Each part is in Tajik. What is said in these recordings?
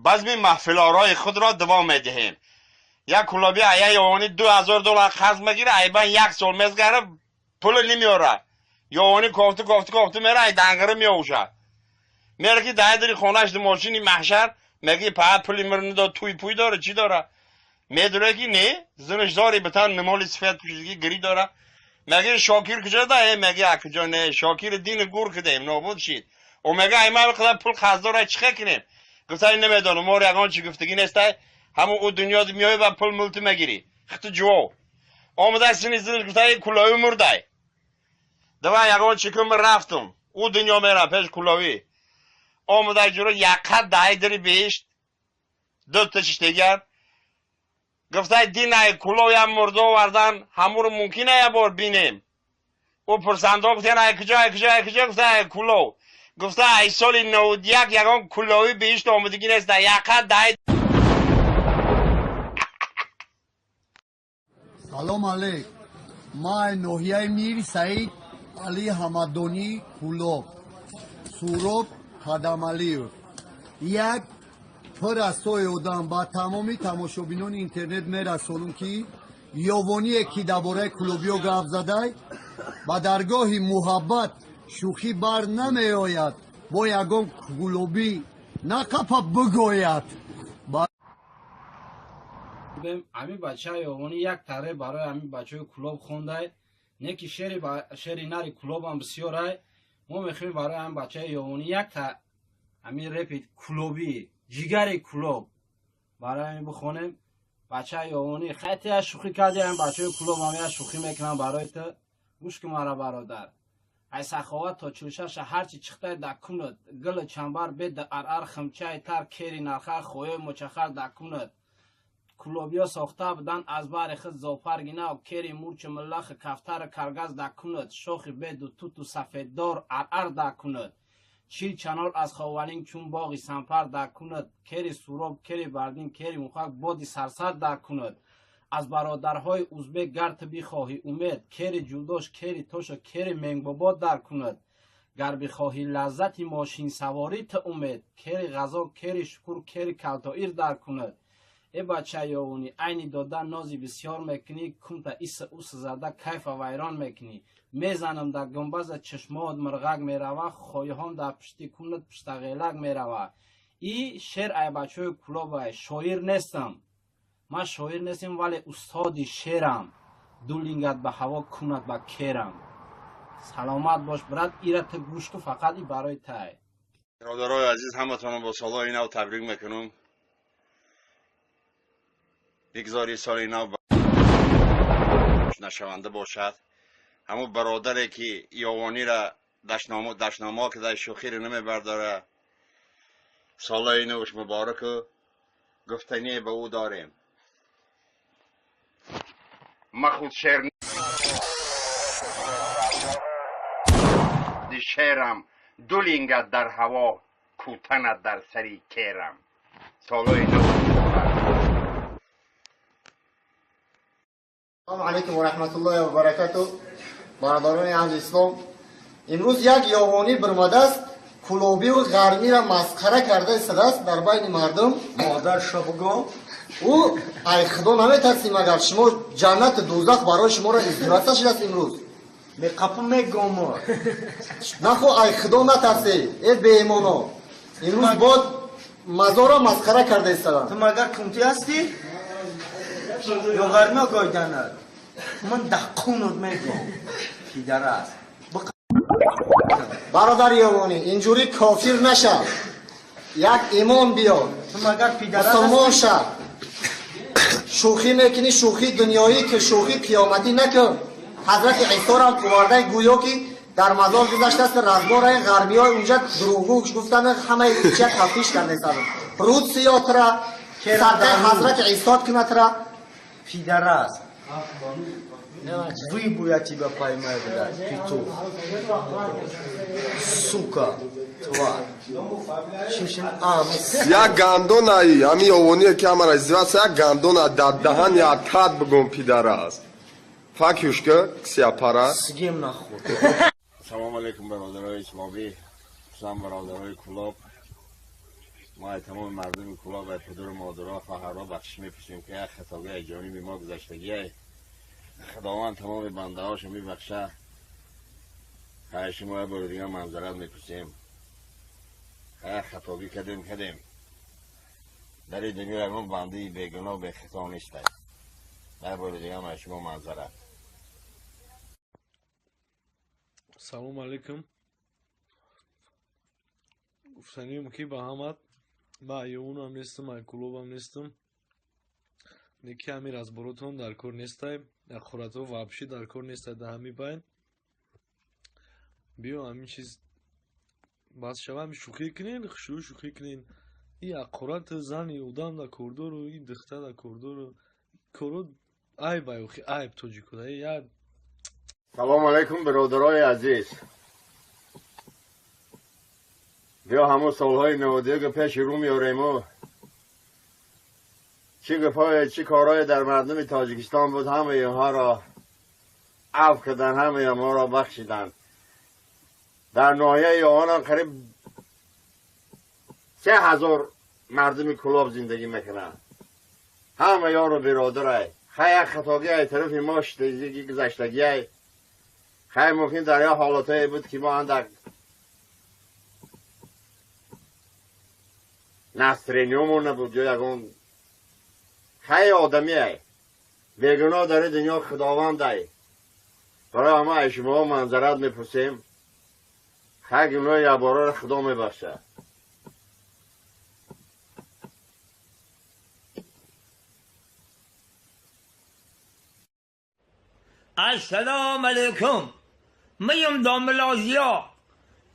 Базми маҳфилорои худро давом медиҳем. Як кулоби ая ёвонӣ $2000 қарз мегира, айбан як сол мезгара, пули намеёра. Ёвонӣ кофту кофту кофту мера, ай дангира меовша. Мера ки дай дари хонаш ду мошини маҳшар, меги па пули мир надод, туй пуй дора, чӣ дора? Медуре ки не, зинаш зори битан нимоли сифат пӯшидагӣ гирӣ дора. Меги Шокир куҷо да? Э, меги а куҷо не, Шокир дини гур кидем, нобуд шид. О меги ай ман қадар пул қарз дора, чӣ хел кунем? Гуфтай намедонам, мор ягон чӣ гуфтагӣ нестай, ҳамун ӯ дунё меои ва пул мулту мегирӣ. Хиту ҷувов. Омада сини зинаш гуфтай кулови мурдай. Давай ягон чӣ кун рафтум. Ӯ дунё мера пеш кулови. Омада ҷуро яққа дай дири беҳишт. Ду та чиштегар. Гуфтай динай кулоям мурда овардан, ҳамуро мумкин ая бор бинем. Ӯ пурсандо гуфтан ай куҷо, ай куҷо, ай куҷо, гуфта ай кулов. Гуфта ай соли 91 ягон кулови беҳишт омадагӣ нест, яққа дай. Салом алейк. Ман ноҳияи Мир Саид Али Ҳамадонӣ Кулоб. Суроб Қадамалиев. Як пур аз сои одам ба тамоми тамошобинони интернет мерасонам, ки ёвоние ки дар бораи кулобиё гап задай, ба даргоҳи муҳаббат шӯхӣ бар намеояд, бо ягон кулобӣ нақапа бигӯяд. Ҳамин бачаи ёвонӣ як таре барои ҳамин бачаҳои кулоб хондай, не ки шери нари кулобам бисёрай. Мо мехоҳем барои ҳамин бачаи ёвонӣ якта ҳамин репи кулобӣ, ҷигари кулоб барои ҳамин бихонем. Бачаи ёвонӣ хайти я шӯхӣ карди, ҳамин бачаҳои кулоб ҳам я шӯхӣ мекунам барои ту. Гӯш кун мара, бародар. Ай саховат то чилшаша ҳарчи чихтай да кунад, гили чамбар беда арар химчаи тар кери нархар хоёи мочахар да кунад. Кулобиё сохта буданд аз баҳри худ зоопарки нав, кери мурчу миллахи кафтару каргаз да кунад, шохи беду туту сафеддор арар да кунад, чил чанор аз ховалинг чун боғи сампар да кунад, кери суроб, кери бардин, кери мухак боди сарсар да кунад. Аз бародарҳои узбек гар ту бихоҳӣ умед, кери ҷулдош, кери тошу кери менгбобо дар кунад. Гар бихоҳӣ лаззати мошинсаворӣ ту умед, кери ғазо, кери шукур, кери калтоир дар кунад. Э бача ёвонӣ, айни дода нози бисёр мекунӣ, кунта иса уса зада кайфа вайрон мекунӣ. Мезанам дар гумбаза чашмоот мирғак мерава, хоҳиҳом дар пушти кунат пуштағелак мерава. И шер ай бачаҳои кулобай, шоир нестам. Ман шоир нестам, вале устоди шерам. Ду лингат ба ҳаво кунат ба керам. Саломат бош, брат, ира ту гӯш кун, фақат и барои тай. Бародарои азиз, ҳаматонро бо солҳои нав табрик мекунам. Бигзори соли нав нашаванда бошад. Ҳамун бародаре ки ёвонира дашномо кида шӯхиро намебардора, солҳои навш мубораку гуфтание ба ӯ дорем. Ма худ шер шерам, ду лингат дар ҳаво, кӯтанат дар сари керам. Солҳои нав муборак. Салому алайкум ва раҳматуллоҳи ва баракату. Бародарони аҳли ислом, имрӯз як ёвонӣ бирмадааст, кулобиву ғармиро масхара карда истодааст дар байни мардум. Модарша буго. Ӯ ай худо наметарсӣ, магар шумо ҷаннату дӯзах барои шуморо издираса шудааст имрӯз. Меқапу мегомо. Нахо ай худо натарсӣ, э беимоно. Имрӯз бод мазоро масхара карда истоданд. Ту магар кунтӣ ҳастӣ? Ё ғармиё гойданад? Ман даққунут мегом. Пидарас. Бародар ёвонӣ, инҷурӣ кофир нашав. Як имон биёр. Ту магар пидарас мусулмон шав. Шӯхӣ мекунӣ, шӯхии дунёӣ ки шӯхии қиёматӣ накун. Ҳазрати Исоро овардай гӯё ки дар мазор гузаштааст, разбораи ғарбиҳо унҷа дурӯғгӯ гуфтанд, ҳамаи чия тафтиш кардастанд. Рӯд сиётра, садқаи Ҳазрати Исо кунатра. Пидарас. Выебу я тебя поймаю, блядь, петух. Сука, тварь. Шимшин ам. Як гандонаи ҳами ёвоние ки ҳамара издиваса, як гандона дар даҳан як тат бигӯм, пидарас. Факюшка, ксиапара. Сгем нахуй. Салому алейкум, бародарои исломӣ, хусусан бародарои Кулоб. ما تمام مردم کلاب و پدر و مادرها خواهرها بخشش میپرسیم که یک خطاگی جانب ما گذشتگی. خداوند تمام بنده هاشو میبخشه. خواهش ما بار دیگه معذرت میپرسیم. خطاگی کردیم. در این دنیا یگان بنده بیگناه بی خطا نیست. در بار دیگه ما شما معذرت. سلام علیکم. گفتنیم که به همت ما یونم نیستم، ای کلوبم نیستم. نیکی امیر از بروتون در کار نیستای، اخورتو وابشی در کار نیستای ده همی باین. بیو همین چیز باز شوم شوخی کنین، خشو شوخی کنین. ای اخورت زنی اودم در کردورو، ای دخته در کردورو. کرو عیب ایوخی عیب توجیکو ده یا. سلام علیکم برادرای عزیز. بیا همون سالهای 91 پیش رو میاریم و چی گفای چی کارهای در مردم تاجیکستان بود، همه اینها را عفو کردن، همه اینها را بخشیدن. در ناحیه یوهان قریب 3000 مردم کلاب زندگی میکنن. همه یارو برادرای خیلی خطاگی های طرف ما شدگی گذشتگی های خیلی ممکن در یه حالتایی بود که ما اندک نسترینیومون نبود یا یکون خیلی آدمی های بیگناه در دنیا خداوند های. برای همه شما منظرت میپرسیم. خیلی گناه یه بارا را خدا میبخشه. السلام علیکم. میم داملازیا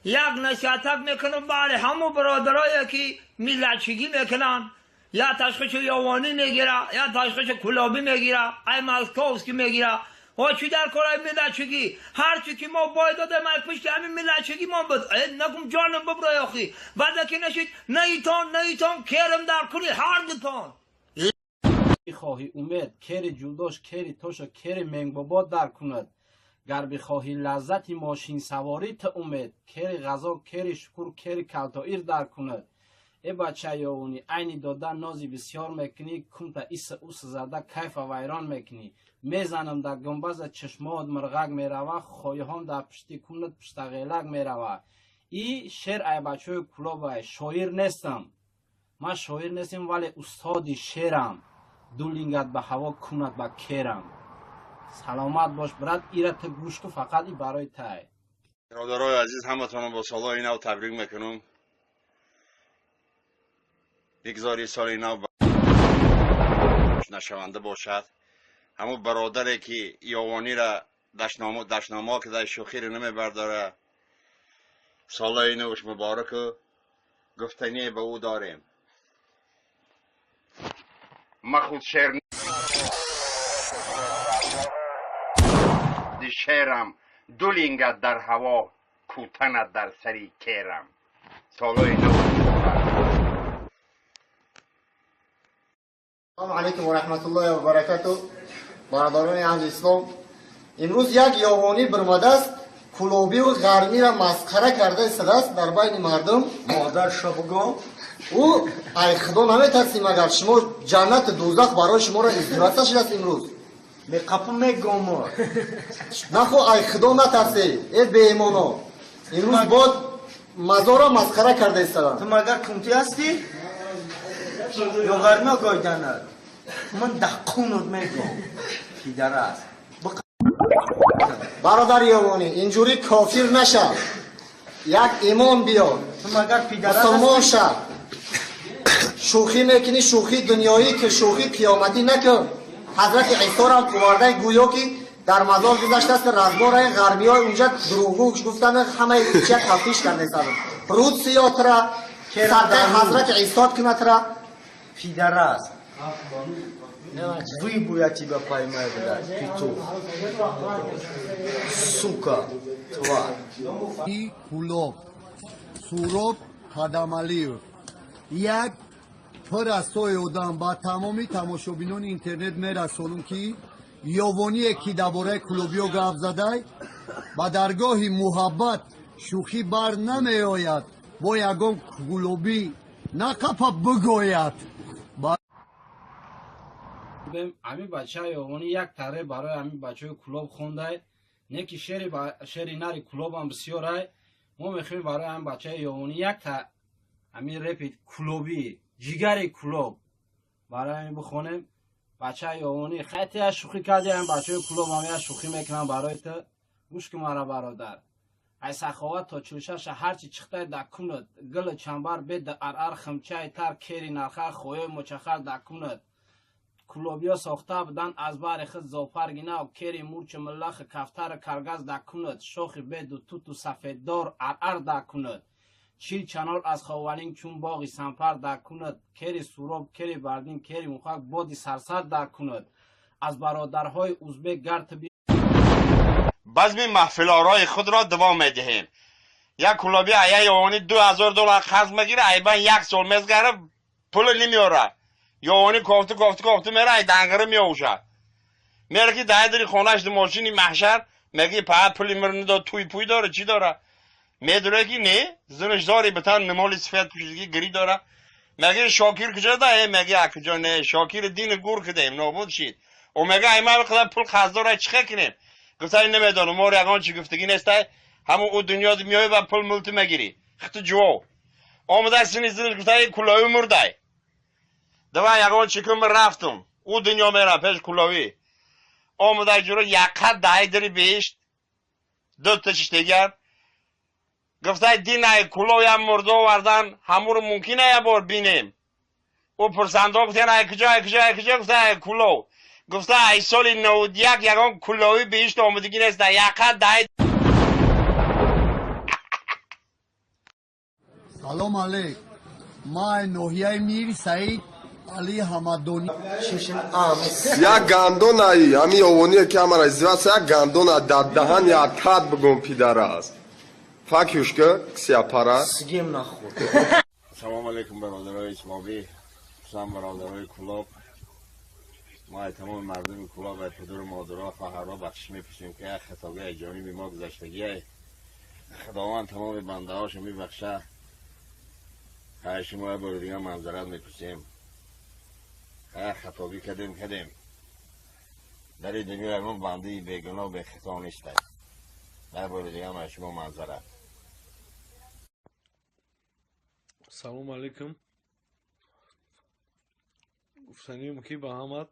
یک نصیحت میکنم برای همو برادرایی که میلچگی میکنن، یا تشخیص یوانی میگیره یا تشخیص کلابی میگیره، ای مسکوفسکی میگیره. و چی در کارای میلچگی هر چی که ما باید دادم ای پشت همین میلچگی ما بود. ای نگم جانم ببرای آخی بعد که نشید نه ایتان نه ایتان کرم در کنی هر دوتان. بخواهی امید کری جلداش کری توشا کری منگ بابا در کند. گر بخواهی لذت ماشین سواری تا امید کری غذا کری شکر کری کلتایر در کند. ای بچه یاونی عینی دادن نازی بسیار میکنی، کمتا ایس اوس زده کیف ویران میکنی. میزنم در گنبز چشمات مرغک میروه، خواهی‌هام در پشتی کند پشت غیلک میروه. ای شعر ای بچه کلاب، شاعر نیستم من، شاعر نیستم ولی استادی شعرم. دو لینگت به هوا کند به کرم. سلامت باش برات، ایره تا گوش کن فقط ای برای تای. برادرای عزیز همتون با سالهای نو تبریک میکنم. بگذاری سال نو نشونده باشد. همون برادری که یاوانی را دشنامه که در شوخی را نمیبرداره، سالهای نوش مبارک و گفتنی به او داریم. ما خود شعر دی شعرم، دو لینگت در هوا کوتنت در سری کرم. سالهای نو. السلام علیکم و رحمت الله و برکاته. برادران اهل اسلام، امروز یک یاوانی برماده است کلوبی و غرمی را مسخره کرده است در بین مردم. مادر شبگام او ای خدا نمیترسیم اگر شما جنت دوزخ برای شما را ازدواج شده است امروز. می قپو میگم نخو ای خدا نترسی ای بی ایمانا. امروز باد مزار را مسخره کرده است. تو مگر کمتی هستی؟ یا غرمی گایدنت؟ من دقونت میگم پیدر است. برادر یاوانی اینجوری کافر نشه، یک ایمان بیار، تو مگر پیدر مسلمان شه. شوخی میکنی شوخی دنیایی که شوخی قیامتی نکن. حضرت عیسی را آورده گویا که در مزار گذشته است، رزمارای غربی های اونجا دروغگو گفتن همه چی تفتیش کرده است. رود سیات را صدقه حضرت عیسی کند را. پیدر است. Выебу я тебя поймаю, блядь, петух. Сука, тварь. کلوب سوراب قدمعلیف یک پر از سوی آدم با تمامی تماشابینان اینترنت میرسانم که یاوانیه که درباره کلوبیا گپ زده با درگاه محبت شوخی بر نمی آید. با یگان کلوبی На қапа бигӯяд. Ҳами бачаи ёвонӣ як таре барои ҳами бачаҳои Кулоб хондай, не ки шери нари Кулобам бисёрай. Мо мехоҳем барои ҳами бачаи ёвонӣ якта ҳами репи кулобӣ, ҷигари Кулоб, барои ҳамин бихонем. Бачаи ёвонӣ, хай, ту я шӯхӣ кардӣ, ҳами бачаҳои Кулобам я шӯхӣ мекунам барои ту. Гӯш кун мара, бародар. Ай саховат то чулшаша ҳарчи чихтай да кунад, гилу чамбар, беда арар, химчаи тар, кери нархар, хоёи мочахар да кунад. Кулобиё сохта буданд аз баҳри худ зоопарки нав, кери мурчу миллахи кафтару каргаз да кунад, шохи беду туту сафеддор арар да кунад, 40 чанор аз ховалинг чун боғи сампар да кунад, кери Суроб, кери Бардин, кери Мухак боди сарсар да кунад, аз бародарҳои узбек гарт. Базми маҳфилорои худро давом медиҳем. Як кулоби ая ёвонӣ 2000 доллар қарз мегира, айбан як сол мезгара, пули намеёра. Ёвонӣ кофту кофту кофту мера, ай дангира меовша, мера ки дай дари хонаш мошини маҳшар меги па пули мир надод, туй пуй дора, чӣ дора, медуре ки не зинаш дори битан нимоли сифет пӯшидги гири дора. Меги Шокир куҷо да? Э, меги а куҷо не, Шокири дини гур кидем, нобуд шид. О, мега ай ман қадар пул қарз дора, чӣ кунем? Гуфтани намедонам, моро ягон чӣ гуфтагӣ нестай, ҳамун ӯ дунё меои ва пул мулту мегирӣ. Хиту ҷувов омада сини зинаш гуфтаи кулови мурдай, давай ягон чӣ кун. Рафтум, ӯ дунё мера пеш куловӣ омада ҷуро яққа дай дири беҳишт дута чиштегар. Гуфтай динай кулоям мурда овардан, ҳамуро мумкин я бор бинем. Ӯ пурсандо гуфтан: ай куҷо, ай куҷо, ай куҷо? Гуфта ай Кулов. Гуфта ай соли 91 ягон куловӣ беҳишт омадагӣ неста, яққа дай. Салом алейк. Ман ноҳияи Мир Саид Али Ҳамадонӣ. Як гандонаи ҳами ёвоние ки ҳамара издиваса, як гандона дар даҳан я тад бигӯм, пидарааст. Факюшка ксиапара. Сигем нахӯр. Салому алейкум, бародарои исломӣ, хусусан бародарои Кулоб. Мо ай тамоми мардуми Кулоб, ай падару модаро, хоҳарро бахшиш мепурсем, ки як хатогӣ аз ҷониби мо гузаштагиай. Худованд тамоми бандаҳошо мебахша. Хай, шумо як бори дига манзарат мепурсем. Як хатогӣ кардем. Дар ин дунё ягон бандаи бегуноҳ, бехато нестай. Як бори дига аз шумо манзарат. Салому алейкум. Гуфтанием, ки ба ҳамат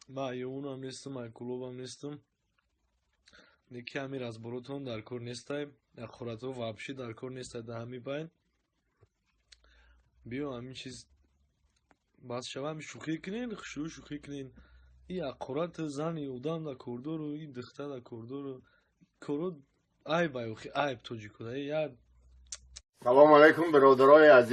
ман айёвунам нестам, ай Кулобам нестам, неки ҳами разборотон дар кор нестай, ҳақоратҳо вообще дар кор нестай. Дар ҳами байн биё ҳамин чиз бас шава. Ҳами шӯхӣ кунен, хушрӯ шӯхӣ кунен. И ҳақорат зани одам дар кордору, и духтар дар кордору, коро айб, ай охи айб тоҷико я. Салому алейкум, бародарои азиз.